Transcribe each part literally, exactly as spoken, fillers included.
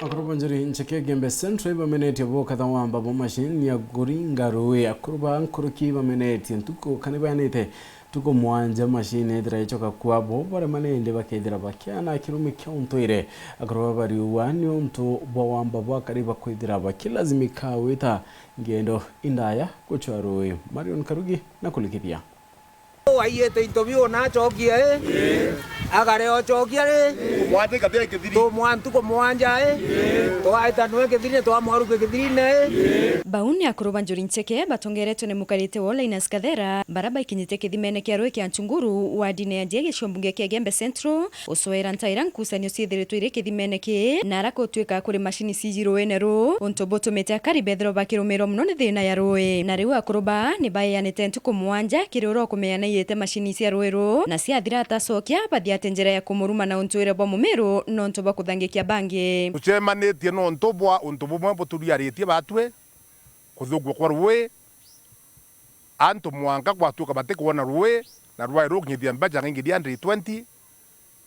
Akuru ba Njuri Ncheke Igembe Central ibamenetie bukatha wamba bwa machine ya kuringa rui. Akuru ba nkuruki ibamenetie ntuku kana ibayanite ntuku mwanja machine ithira icoka kwabo, baremanende bakethira bakiana kirumi kia untuire. Akuru ba bariuwa ni untu bwa wamba bwa kari bakwithira bakilazimika gwita ngendo indaya gucwa rui. Marion Karugi na kulikithia. Waiyite into biu na acokia i? Agare ocokia ri? Mwandika bia kithiri. Tumwa ntuku mwanja i? Twaita nwe kithiri, twamwarukia kithirine i? Bau ni akuru ba Njuri Ncheke batongeretwe ni mukarite wa Linus Kathera, bara baikinyite kithimene kia rui kia Nchunguru, wardine ya Njie, gicigo mbunge kia Igembe Central, ucoera ntaira nkucanio ciithiritwe iri kithimene kii, na ara gutwika kuri macini ciji ruine ruu, untu butumite akari bethirwa bakirumirwa mono ni thina ya rui. Na riu akuru baa ni baeanite ntuku mwanja kiri uria ukumeana iite macini cia rui ruu, na ciathira atacokia, bathi ati njira ya kumuruma na untuire bwa Mumiru nontu bwa kuthangikia bangi. Tucemanitie nontu bwa untu bumwe buturiaritie batwi, kuthukua kwa rui, antu mwanka gwatuika batikwona rui, na rwai rukinyithia mbeca ngingiria hundred twenty,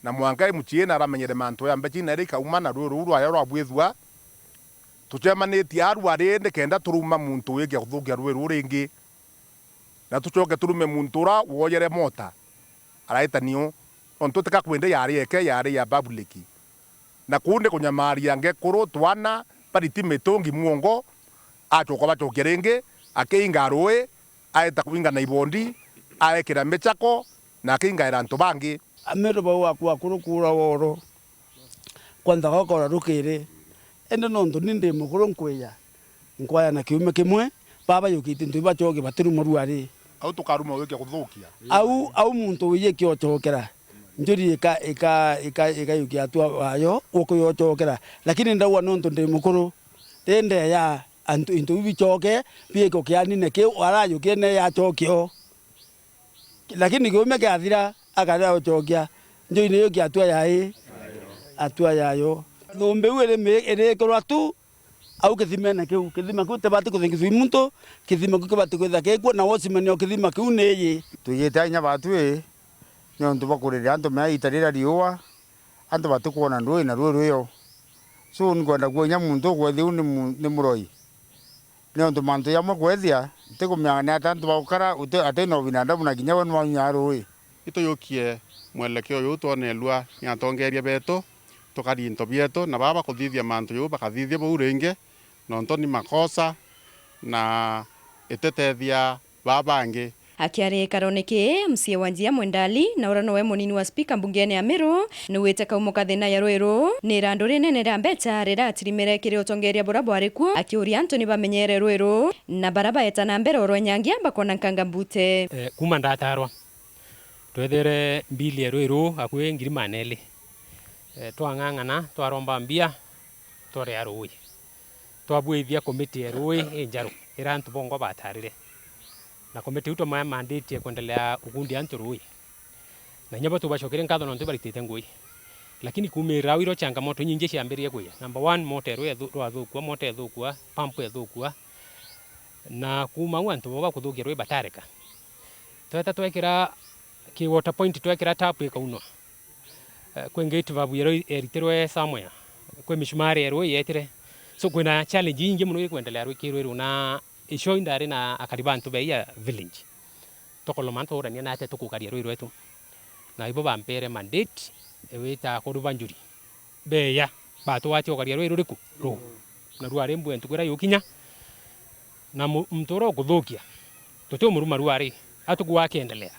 na mwanka imuchie na aramenyere mantu ya mbeca ina ikauma na rui ruu rwayo rwabwithua. Tucemanitie arua ri nikenda turuma muntu wikia kuthukia rui ruu ringi, na tucoke turume muntu ura woyere mota araita niu, nontu tika kwende yari eke, yari ya public. Na kuu ni kunyamaria ngekuru, twana, bariti mitungi muongo, acoka bacokia ringi, akiinga rui, aeta kuinga na ibondi, aekira michako, na akiingaira antu bangi. Ameru bau akwa akuru kuura woro, kwanthaga ukora rukiri, indi nontu ni ndi mukuru nkwija, nkwaya na kiume kimwe, baba yukite ntu ibacoki batirumwa ruari. Au tukaruma wikia kuthukia. Au, au muntu wiikia ocokera. Njuri ika, ika, ika, ikayukia atua wayo, ukuyocokera. Lakini ndauga nontu ndi mukuru, rindeya antu, into biu bicoke, biike kianine kiu, arayukie ne yacokio. Lakini kiume kiathira, akaria gucokia, njui niyo kia atua yai, atua yayo. Thumbi iu iri mi-, irikirwa tu au kithimene kiu. Kithima kiu tibati kuthingithua i muntu, kithima kiu kibati kwithira kikuo, na wosimani o kithima kiu ni iji. Twijite inya batwi, niuntu bwa kuriria antu mea ita riria riua, antu batikwona ndui na rui rwio. So, nkwenda kuonia muntu ukwethia u ni mu-, ni muroi. Niuntu mantu jamwe kwethia, ntikumenya ni ata antu bagukara, uti-, ati na ubinadamu na kinya we nwanyua rui. Ituyukie mwelekeo juu twoneelua ni atongeeria beetu, tukari into bietu, na baa bakuthithia mantu juu bakathithia buu ringi, nontu ni makosa na ititeethia baa bangi. Akiaria gikarone kii, M C A wa Njia Mwendali, na uria nowe munini wa spika mbungeene ya Meru, niwite kaumo ka thiina ya rui ruu ni irandu rinene ria mbecha riratirimire kiri utongeeria buria bwari kuo, akiuria antu ni bamenyeere rui ruu, na baria baeta na mbere urwenyangia bakoona nkanga mbute. Eh, kuuma ndatarwa, twethire mbili ya rui ruu akui ngiri maana eli. Eh, twang'ang'ana, twaromba mbia, twaria rui. Twabwithia komiti ya rui injaru, iria antu bongwa batarire. Na komiti iu twamaya mandate ya kwendelea ukundia antu rui. Na inya bo tubacokere nkatho nontu ibaritite ngui. Lakini kuumira au irio changamoto inyingi ciambiririe kwija. Number one, mota ya rui yathu-, rwathukua, mota yathukua, pump yathukua. Na kuuma au antu bo bakuthukia rui batareka. Tweta twekira ki water point, twekira tap ikaunwa. Eh, kwi gate valve yero eritirwe somewhere. Kwi mishumari yero yetire. So, kwina challenge inyingi mono ikwendelea rui ki rui ruu, na icio indari na akari ba antu beya village. Tukoloma nturania na ate tukukaria rui rwetu. Na ibo bampere mandate, ewita kuru banjuri. Beya, batugwatia ukaria rui ruriku? Ruu. Na rwari mbue ntuku iria yukinya, na mu-, muntu uria ukuthukia, tutiumuruma rwari, atuku akiendelea,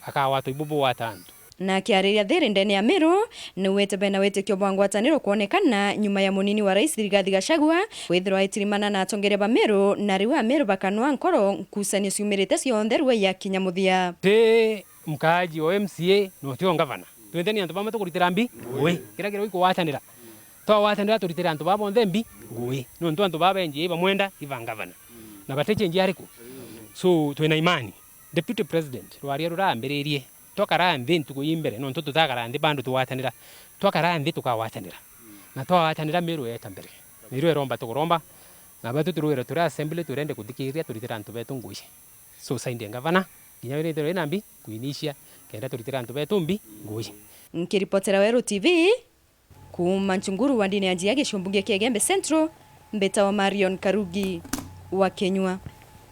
akagwatwa ibu bugwata antu. Na akiariria thiri ndene ya Meru, niwite bena witikio bwa ngwataniro kwonekana nyuma ya munini wa rais Rigathi Gachagua kwithirwa aitirimana na atongeria ba Meru, na riu Ameru bakanwa nkoro nkucanio ciumirite cionthe rua yakinya muthia. Ti mkaaji o M C A, na utio ngavana. Twinthe ni antu bamwe tukuritira mbi ngui. Kiria kiria ikugwatanira. Twagwatanira turitire antu baa bonthe mbi ngui. Nontu antu baa benji ibamwenda iba ngavana. Na bati chenji ariku? So, twina imani. Deputy President, rwaria rurambiririe. Twakara nthi ntuku yi mbere, nontu tutakara nthi bado tugwatanira. Twakara nthi tukagwatanira. Na twagwatanira Meru yeta mbere. Nirio iromba tukuromba. Na batu turwire turi assembly turende kuthikiriria turitire antu betu ngui. So, side ya ngavana, kinya we nithirwe ina mbi, kuinisia, kenda turitire antu betu mbi, ngui. Nkiripotera Weru T V, Kuuma Nchunguru wandini ya Njia gicigo mbunge kia Igembe Central, mbitawa Marion Karugi wa Kenyua.